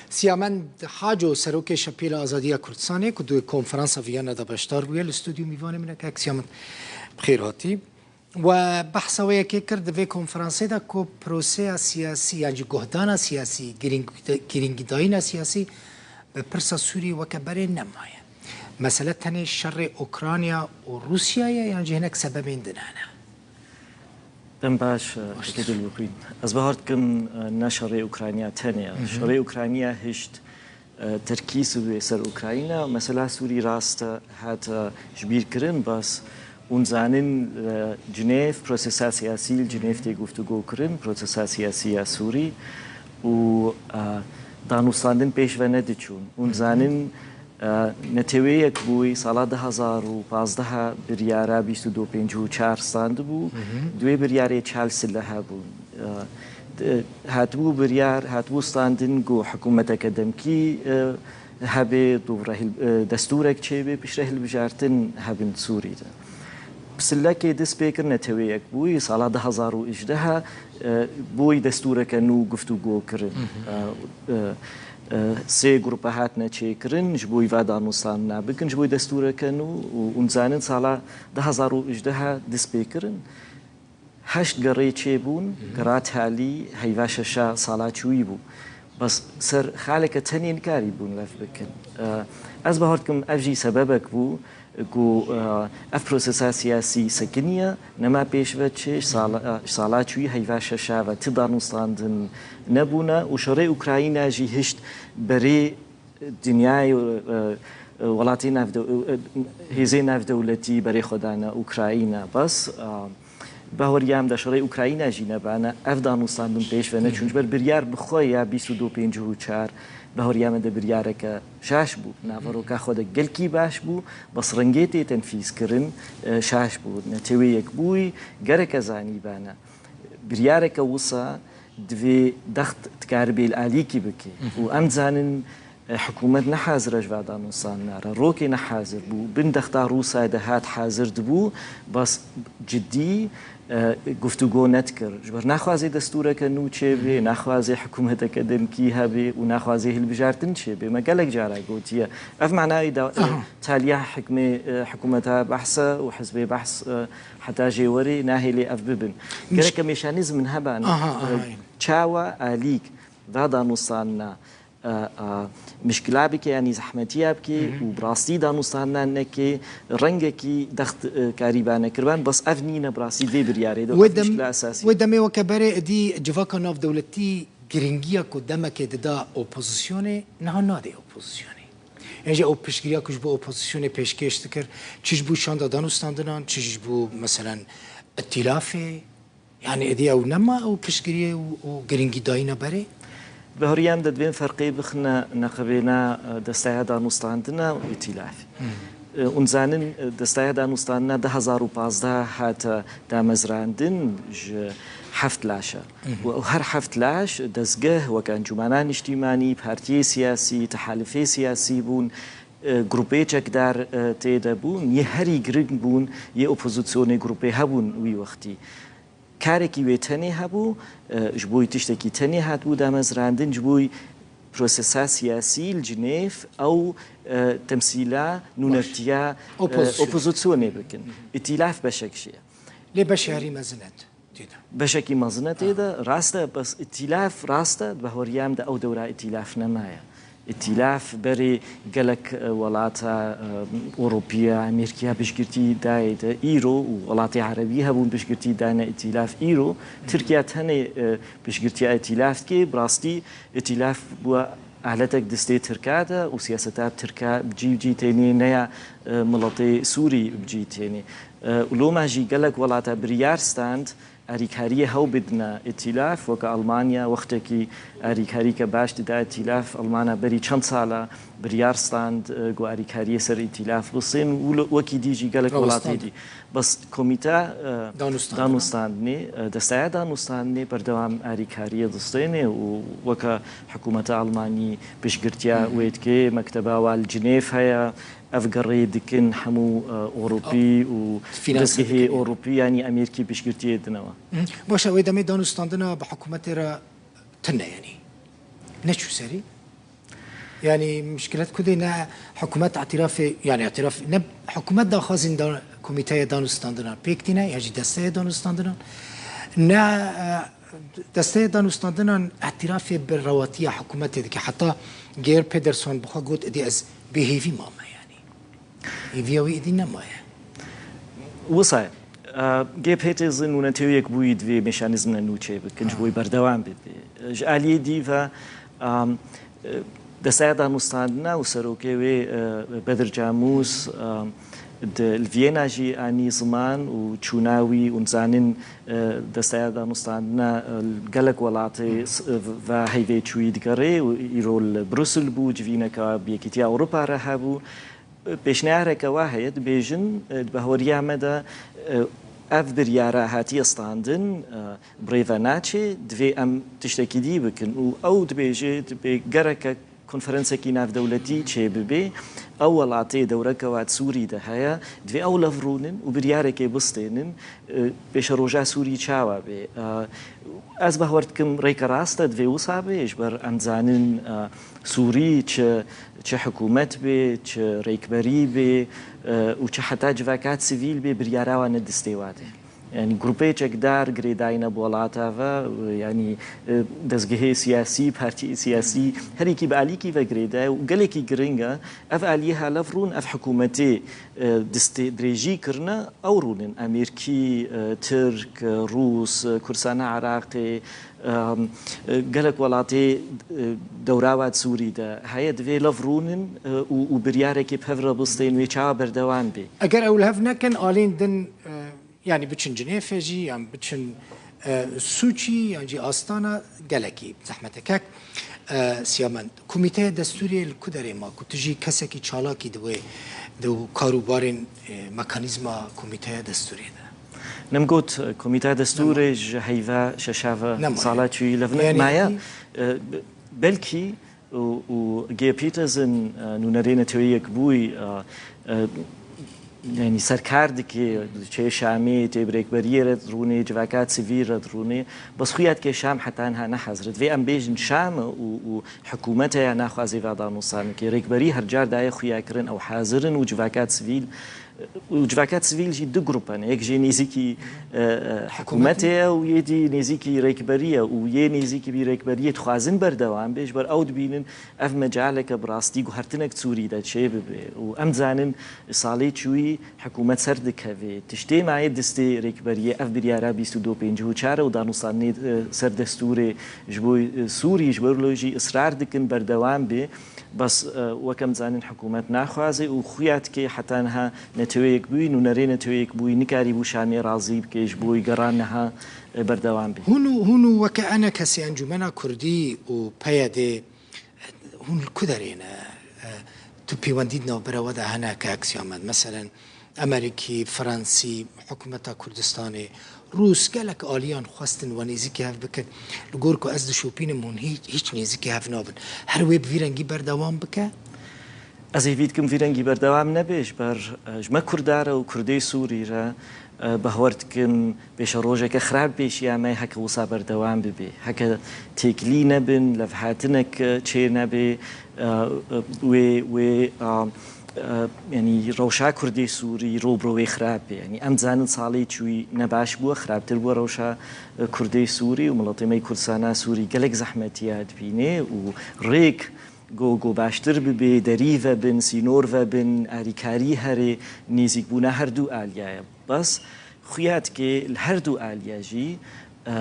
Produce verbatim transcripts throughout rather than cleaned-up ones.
Siyamend Haco, serokê Şepêla Azadiya Kurdistanê, ku di konferansa Viyana de beşdar bûye, li stûdyo mîvanê min e. Kek Siyamend, bi xêr hatî. We behsa wê yekê kir di vê konferansê de ku proseya siyasî, yan jî guhdana siyasî, girîng-, girîngîdayîna siyasî bi pirsa Sûrî weke berê nemaye. Mesele tenê şerê Ukrayna û Rûsya ye, yan jî hinek sebebên din hene? Dem baş, e, Baş. Kekê Dilbixwîn. Ez bahar dikim, e, ne şerê Ukrayna tenê ye. Hı hı. Şerê Ukrayna hişt, e, terkîz bûye ser Ukrayna. Mesela Sûrî rast e, hat, e, ji bîr kirin, bas hûn zanin, e, Cinêv, prosesa siyasî li Cinêv tê guftûgo kirin, prosesa siyasî ya Sûrî û, e, danûstandin pêş ve nediçûn. Hûn Hı hı. zanin, E, neteweyek bûyî sala du hezar û pazdeh biryara bîst û du pêncî û çar standibû. Hı hı. Di wê biryarê çel silehe bûn. E, de, hatibû biryar, hatibû standin ku hikûmeteke demkî, e, hebe, dû re hil-, e, destûrek çêbe, piştre hilbijartin hebin Sûrî de. Bi silekê dest pê kir neteweyek bûyî, sala du hezar û hejdeh, e, bûyî destûreke nû guftûgo kirin. Hı hı. E, e, e, sê grupe hatine çêkirin, ji bo va danûstandina bikin, ji bo destûreke nû û hûn zanin sala du hezar û hejdeh dest pê kirin. Heşt gerê çêbûn, Hı hı. gera talî heyva şeşa sala çûyî bû. Bes ser xaleke tenê nikarîbûn lev bikin. E, ez bahar dikim ev jî sebebek bû ku, e, ev prosesa siyasî sekiniye, nema pêş ve çi, ji sala, ji sala çûyî heyva şeşa ve ti danûstandin nebûne û şerê Ukrayna jî hişt berê dinyayê, e, e, welatê navdew-, e, e, hêzê navdewletî berê xwe dane Ukrayna. Bes, e, Bahoriyam de şerê Ukrayna jî nebane, ev danûstandin pêş ve neçûn. Hı hı. Ji ber biryar bi xwe ya bîst û du pêncî û çar, bahoriya me de biryareke şaş bû. Naveroka xwe de gelkî baş bû, bes rengê tê tenfîz kirin, e, şaş bû. Neteweyek bûyî, gereke zanîbane. Biryareke wisa divê dext dikaribê li alîkî bike. Hı hı. Û em dizanin, E, hikûmet ne hazir e ji va danûstandina re. Rokê ne hazir bû. Bin dexta Rûsayê de hat hazir dibû, bas cidî, e, guftûgo nedikir. Ji ber naxwazê destûreke nû çêbê, Hı hı. naxwazê hikûmeteke demkî hebê û naxwazê hilbijartin çêbê. Me gelek cara gotiye. Ev manayê da, e, Aha. taliya hikmê, e, hikûmeta Behs e û hizbê Behs, e, heta jê werê nahêlê ev bibin. Miş- Gereke mekanîzmin hebane. Aha, E, aha. çawa alîk va danûstandina e, e, mişkila bike, yanî zehmetiya bike Hı hı. û bi rastî danûstandina neke rengekî dext, e, karîba nekiriban, bes ev nîne bi rastî vê biryarê de, Wê ev dem-, mişkila esasî. wê demê weke berê êdî civaka navdewletî giringiya ku demekê dida opozisyonê, niha nade opozisyonê. Ên jî ew piştgiriya ku ji bo opozisyonê pêşkêş dikir, çi ji bo şanda danûstandinan, çi ji bo, meselen, îtîlafê, Yanî êdî ew nema ew piştgiriyê û, û giringîdayîna berê? Bi huriyem de divên ferqê bixine neqibêna, e, desteya danûstandina û îtîlafê. Hmm. E, hûn zanin, e, desteya danûstandina du hezar û pazdeh hate damezrandin ji heft laş e. Mhm. Û ew her heft laş dezgeh weke Encûmena Niştîmanî, partiyê siyasî, tehalifê siyasî bûn, e, grûpê çekdar, e, tê de bûn, yê herî giring bûn, yê opozisyonê grûpê hebûn wî wextî. Karekî wê tenê hebû, e, ji bo tiştekî tenê hatibû damezrandin, ji bo prosesa siyasî li Cinêv ew, e, temsîla nûnertiya, e, Opozisyon. opozisyonê bikin. Hı hı. Îtîlaf beşek jî ye. Lê beşê herî mezin e tê de. Beşekî mezin e tê de, Ha. rast e, bes îtîlaf rast e, di bahoriyam de ew dewra îtîlaf nemaye. Îtîlaf berê gelek, e, welata, e, Ewropiya, Amerîkiya piştgirtî dayê de îro û welatê Erebî hebûn piştgirtî dane îtîlaf îro. Tirkiye tenê, e, piştgirtiya îtîlaf dike. Bi rastî îtîlaf bû aletek distê Tirka de û siyaseta Tirka bi cî bi cî tênê neya, e, miletê Sûrî bi cî tênê. E, û loma jî gelek welata biryar stand, Alîkariyê hew bidine îtîlaf, weke Almanya wextekî alîkarîke baş dida îtîlaf, Almana berî çend sala biryar stand, e, ku alîkariyê ser îtîlaf bistên û li, wekî dî jî gelek Rawestan. welatê dî. Bes komîta, e, Danûstandina. danûstandinê, e, desteya danûstandinê berdewam alîkariyê distêne û weke hikûmeta Almanî piştgirtiya Hı hı. wê dike, mekteba wa li Cinêv heye, ev gerê dikin hemû, e, Ewropî û Finanse dezgehê dikin. Ewropî, yanî Amerîkî piştgirtiyê dinewe. Hı. Baş e, wê demê danûstandina bi hikûmetê re tune, yanî neçû serî? Yani mişkilet kudê ne hikûmet îtirafê, yani îtiraf ne hikûmet daxwazên da, komîteya danûstandinan pêk tîne ya jî desteya danûstandinan ne, e, desteya danûstandinan îtirafê bi rewatiya hikûmetê dike. Heta Geir Pedersen bi xwe got, êdî ez bêhêvî mame yani. Hêviya wî êdî nemaye. Wisa ye. E, Geir Pedersen û Netewê Yekbûyî divê mekanîzmine nû çêbikin ji bo berdewam bibe. Ji aliyê dî ve, e, desteya danûstandina û serokê wê, e, Bedir Camûs, e, di, li Viyena jî anî ziman û çûna wî û nizanin, e, desteya danûstandina, e, gelek welatê s-, e, ve heyvê çûyî digerê û îro li Brusel bû, civîneka bi Yekîtiya Ewropa re hebû. Pêşniyareke wa heye, dibêjin, e, di bahweriya me de, e, ev biryara hatiye standin, e, bi rê ve naçe, divê em tiştekî dî bikin û ew dibêje, dibê gereke konferansekî navdewletî çêbibe, ew welatê dewreke wa di Sûrî de heye, divê ew lev rûnin û biryarekê bistênin, e, pêşeroja Sûrî çawa bê. E, ez bahwer dikim rêke rast e, divê wisa bê, ji ber em dizanin, e, Sûrî çi, çi hikûmet bê, çi rêkberî bê, e, û çi heta civaka sivîl bê, biryara wan ne distê wa de. Yani grûpê çekdar girêdayî ne bi welata ve, yani, e, dezgehê siyasî, partiyê siyasî, her yekî bi alîkî ve girêdaye û gelekî giring e. Ev aliyê helev rûn, ev hikûmetê, e, distê dirêjî kirine, ew rûnin. Amerîkî, e, Tirk, e, Rûs, e, Kurdistana Iraqê, e, e, gelek welatê, e, dewra wa di Sûrî de heye, divê lev rûnin, e, û, û biryarekê bi hev re bistên wê çawa berdewam bê. Eger ew li hev nekin, alên din, e, yani biçin Cinêfê jî, yan biçin, e, Sûçî, yan jî Astana, gelekî zehmet e. Kek, e, Siyamend, Komîteya Destûriyê li ku derê ma, ku tu jî kesekî çalakî di wê, di karûbarên, e, mekanîzma Komîteya Destûriyê de? Nim got, e, Komîteya Destûrê ji heyva şeşa ve sala çûyî lev maye. E, belkî û, û Geir Pedersen, e, nûnerê Neteweyê Yekbûyî, e, e, yani serkar dike, diçe Şamê, tê bi rêkberiyê re dirûnê, civaka sivîl re dirûnê. Bes xuya dike Şam heta niha ne hazir e. Divê em bêjin Şam e û, û hikûmete ya naxwaze va danûstan dike. Rêkberî her car daye xuya kirin, ew hazir in û civaka sivîl, û civaka sivîl jî du grup hene. Yek jê nêzîkî, e, e, hikûmetê ye û yê dî nêzîkî rêkberî ye û yê nêzîkî vî rêkberiyê dixwazin berdewam bê, ji ber ew dibînin ev mecaleke bi rastî guhertinek Sûrî de çêbibe û em dizanin salê çûyî hikûmet ser dikeve. Tiştê maye distê rêkberiyê ev biryara bîst û du pêncî û çar e û danûstanê, e, ser destûrê ji bo, e, Sûrî, ji bo lo jî israr dikin berdewam bê. Bes, e, wek em dizanin hikûmet naxwaze û xuya dike heta niha Neteweyê Yekbûyî, nûnerê Neteweyê Yekbûyî nikarîbû Şamê razî bike ji bo wî gera niha, e, berdewam bê. Hûn û, hûn û weke enekesê Encûmena Kurdî û P Y D, hûn li ku derê ne? E, tu pêwendî di navbera we de hene kek Siyamend? Meselen, Amerîkî, Fransî, hikûmeta Kurdistanê, Rûs, gelek aliyan xwestin we nêzîkî hev bikin. Li gor ku ez dişopînim hûn hî-, hîç nêzîkî hev nabin. Her wê bi vî rengî berdewam bike? Ez hêvî dikim vî rengî berdewam nebe, ji ber, e, ji me Kurda re û Kurdê Sûrî re, e, bahwer dikim pêşerojeke xirab pêşiya me heke wisa berdewam bibe. Heke têkilî nebin, levhatinek, e, çê nebe, e, e, wê, wê, e, e, yanî rewşa Kurdê Sûrî ro bi ro wê xirab be. Yanî em dizanin salê çûyî ne baş bû, xirabtir bû rewşa, e, Kurdê Sûrî û miletê me yê Kurdistana Sûrî gelek zehmetiya dibîne û rêk go, go baştir bibe, derî vebin, sînor vebin, alîkarî herê, nêzîkbûna her du aliya ye. Bes xuya dike li her du aliya jî, e,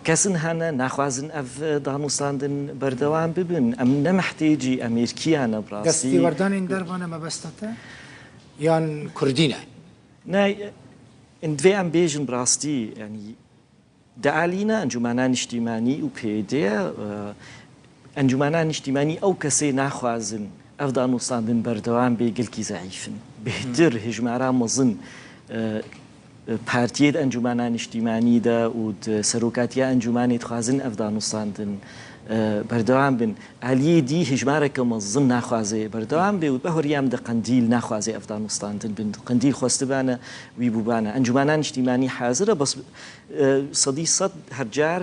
kesin hene naxwazin ev danûstandin berdewam bibin. Em ne mehtêcî Amerîkiya ne bi rastî. Destêwerdanên derva ne mebesta te? Yan Kurdî ne? Ne, divê em bêjin bi rastî, yanî di alî ne Encûmena Niştîmanî û P Y D ye, e, Encûmena Niştîmanî ew kesê naxwazin ev danûstandin berdewam bê, gelkî zeîf in. Bêhtir hêjmara mezin, e, e, partiyê di Encûmena Niştîmanî de û di serokatiya encûmanê dixwazin ev danûstandin e, berdewam bin. Aliyê dî hejmareke mezin naxwaze berdewam bê û behoriyam de Qendîl naxwaze ev danûstandin bin. Qendîl xwestibane wî bûbane. Encûmena Niştîmanî hazir e, bes, e, sedî sed her car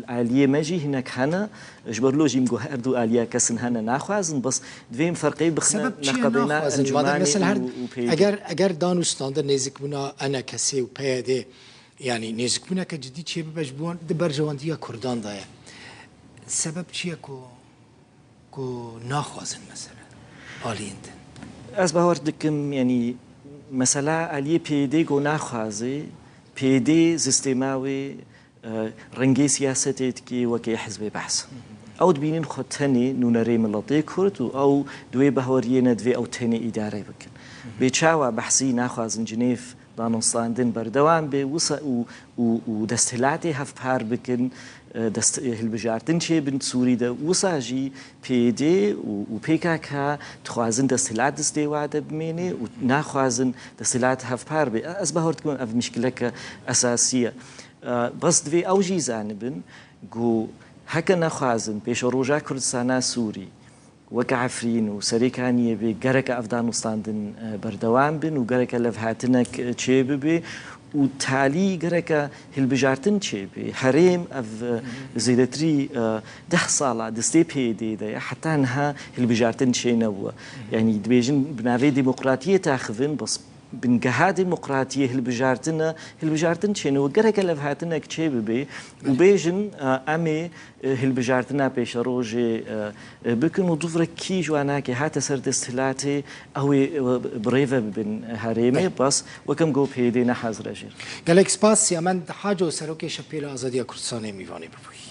aliyê me jî hinek hene. Ji ber lo jî min got her du aliya kesin hene naxwazin, bes divê em ferqê bixine Sebeb çi ye neqebêna naxwazin? Madem encûmanê mesela her, û, û peyê. Eger, eger danûstandin nêzîkbûna E N K S û P Y D, yanî nêzîkbûneke cidî çêbibe ji bo wan di berjewendiya Kurdan de ye. Sebeb çi ye ku, ku naxwazin mesela aliyên din? Ez bawer dikim, yanî mesela aliyê P Y D ku naxwaze, P Y D sistêma wê, e, rengê siyasetê dikê wekê hizbê behs. Ew dibînin xwe tenê nûnerê miletê Kurd û ew di wê baweriyê ne divê ew tenê îdare bikin. Bê çawa behsî naxwazin Cinêv danûstandin berdewam bê, wisa û, û, û desthilatê hevpar bikin, e, dest, hilbijartin çêbin Sûrî de, wisa jî P Y D û, û P K K dixwazin desthilat destê wa de bimêne û naxwazin desthilat hevpar bê. Ez bawer dikim ev mişkileke esasî ye. E, bes divê ew jî zanibin ku heke nexwazin pêşeroja Kurdistana Sûrî weke Efrîn û Serê Kaniyê bê, gereke ev danûstandin, e, berdewam bin û gereke levhatinek, e, çêbibe û talî gereke hilbijartin çêbe. Herêm ev, e, zêdetirî, e, deh sala destê P Y D de ye, heta niha hilbijartin çênebûye. Yanî dibêjin bi navê demokratiyê taxivin, bes bingeha demokratiyê hilbijartin e, hilbijartin çêne û gereke levhatinek çêbibe û bêjin, e, em ê, e, hilbijartina pêşerojê, e, e, bikin û dûvre kî ji wan nake hate ser desthilatê, ew ê, e, birêve bibin herêmê, bes weke min got P Y D ne hazir e jêr. Gelek spas Siyamen Haco, Serokê Şepêla Azadiya Kurdistanê, mîvanê bûbûyî.